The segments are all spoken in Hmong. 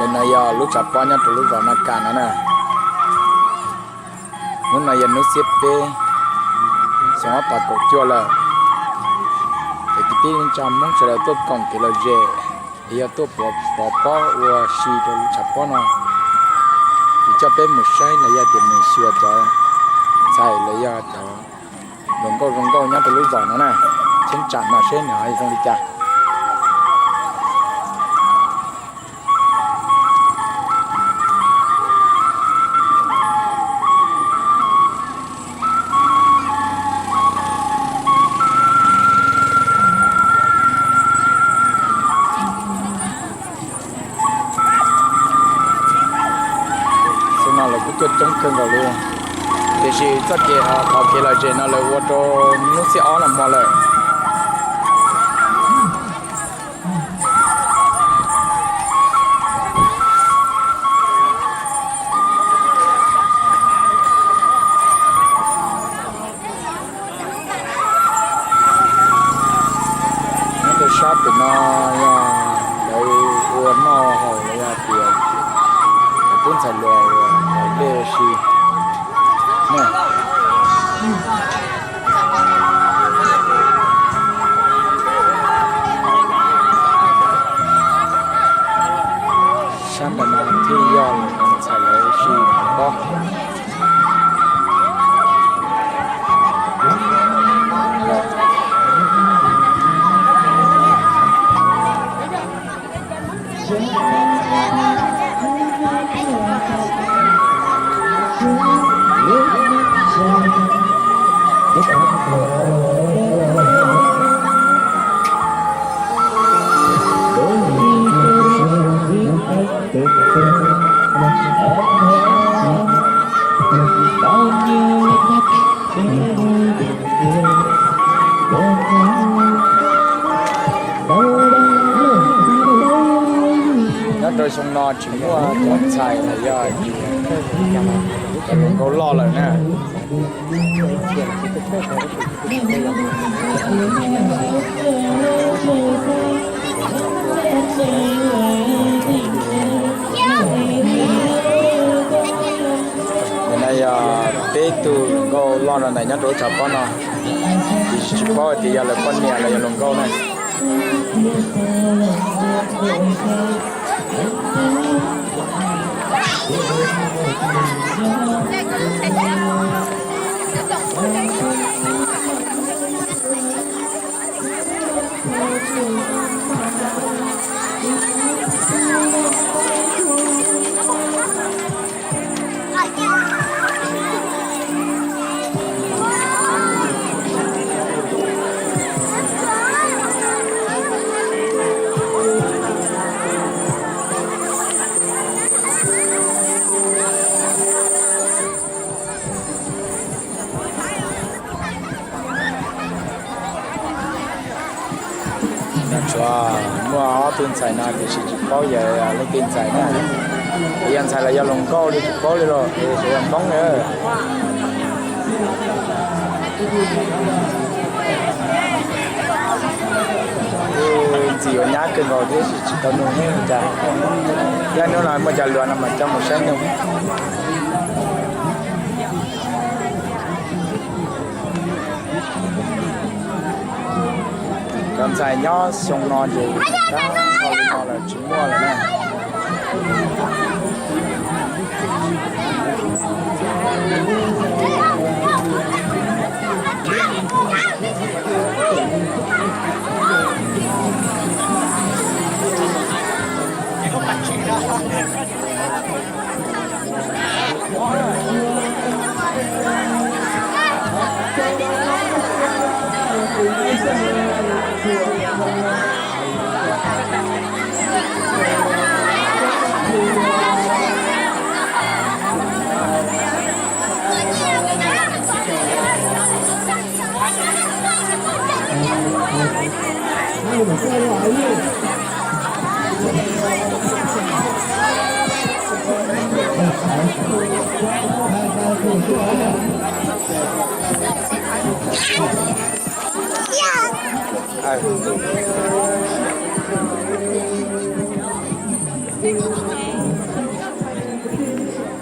Ntawm no yog lub tshav pob nyob rau lub zos Naj Kas no na. Hnub no yog hnub xiab peb, xyoo ob phav kaum cuaj lawm. Ces kwv tij neej tsa Hmoob sawv daws tuaj koom kev lom zem, es yog tuaj pov pob ua si rau lub tshav pob no. Ces coj peb mus saib los yog tias mus xyuas cov ntxhais los yog cov hluas nkauj zoo nkauj nyob rau lub zos no na, cheeb tsam no seb nws ho zoo li cas. Xyoo no lawv kuj tuaj coob kawg nkaus li, tiam sis txoj kev ho thov kev lom zem no lawv ua rau hnub xiab ob no hmo lawm. Nyob rau sab pem no yog lawv ua noj haus los yog tias lawv pub ntxhais hluas ua dej ua si. Sab ntawm no thiaj yog ntxhais lawv ua si pob. Nyob rau xyoo no tsis muaj cov ntxhais los yog tias cov hluas nkauj loj lawm na. Ntawm no yog peb tug hluas nkauj loj no ntag nyob rau lub tshav pob no, tiam sis tsis paub hais tias yog lawv poj niam los yog hluas nkauj na. Tsuas muaj ob tug ntxhais no tiam sis tsis paub yog leej twg ntxhais na. Yog ntxhais los yog hluas nkauj li tsis paub li los es yog Hmoob na. Ntxim ua nyab kawg nkaus thiab tsis tau nug ne cas. Yog nug los muaj cov luag no mas coj mus saib nug. Cov ntxhais nyob xyoo no ces tab tom li no lawm tsis muaj lawm na.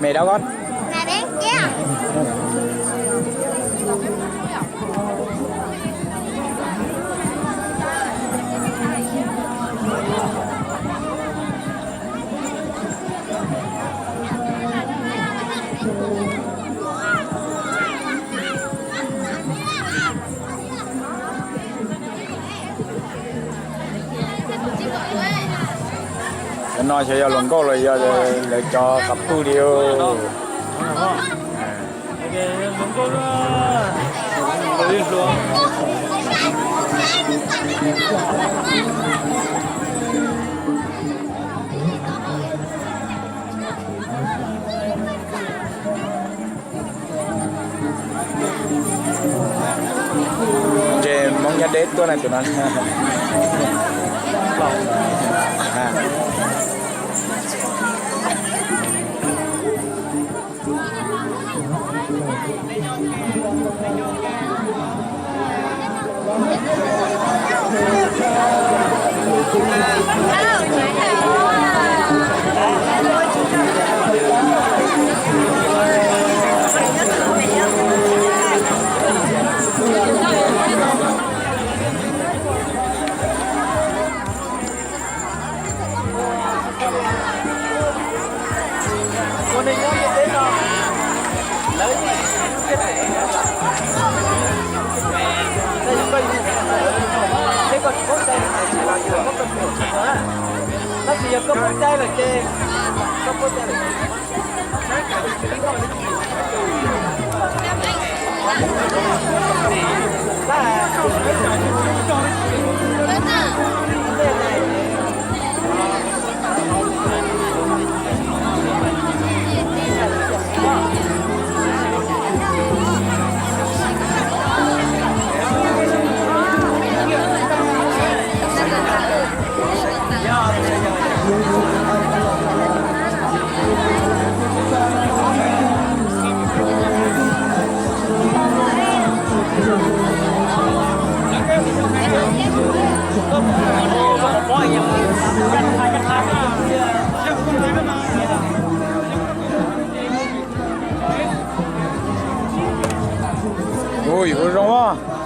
Mẹ đó có. Cov no xyov yog hluas nkauj los yog lawv cov qab pwj li. Ces Hmoob nyob deb tuaj na tus no. Tab sis yog koj pub caij lawm ces koj pub caij lawm. Ui, ua zoo os.